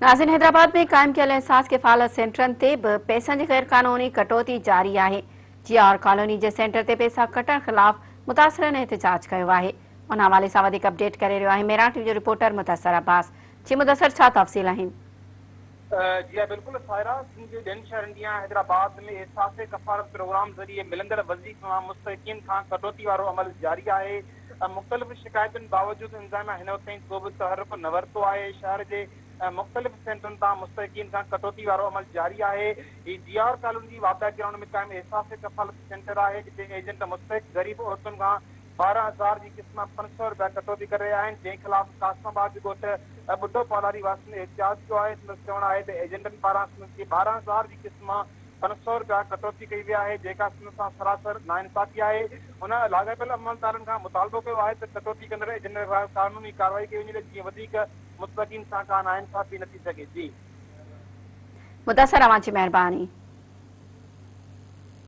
ناظرين حيدرآباد ۾ قائم ڪيل احساس ڪفالت سينٽرن تي به پئسن جي غيرقانوني ڪٽوتي جاري آهي، جي آر ڪالوني جي سينٽر تي پئسا ڪٽڻ خلاف متاثرن احتجاج ڪيو آهي، ان حوالي سان وڌيڪ اپڊيٽ ڪري رهيو آهي ميران ٽي وي جو رپورٽر مدثر عباس، جي مدثر ڇا تفصيل آهن؟ جي ها بلڪل سائره، سنڌ جي ٻين شهرن جيان حيدرآباد ۾ احساس ڪفالت پروگرام ذريعي ملندڙ وظيفي مان مستحقين کان ڪٽوتي وارو عمل جاري آهي، مختلف شڪايتن باوجود انتظاميا هن وقت تائين ڪو به تحرڪ نه ورتو آهي، شهر جي مختلف سينٽرن تان مستحقين کان ڪٽوتي وارو عمل جاري آهي، هي جي آر ڪالوني جي واپڊا گرائونڊ ۾ قائم احساس ڪفالت سينٽر آهي، جتي ايجنٽ مستحق غريب عورتن کان 12 هزار جي قسط مان 500 رپيا ڪٽوتي ڪري رهيا آهن، جنهن خلاف قاسم آباد جي ڳوٺ ٻڍو پالاري واسين احتجاج ڪيو آهي، سندس چوڻ آهي ته ايجنٽن پاران سندس جي 12 هزار جي قسط مان 500 رپيا ڪٽوتي ڪئي وئي آهي، جيڪا سندس سان سراسر ناانصافي آهي. هن لاڳاپيل عملدارن کان مطالبو ڪيو آهي ته ڪٽوتي ڪندڙ ايجنٽن خلاف قانوني ڪارروائي ڪئي وڃي ته جيئن وڌيڪ مستحقين سان ڪا ناانصافي نه ٿي سگهي. جي. مدثر اوهان جي مهرباني.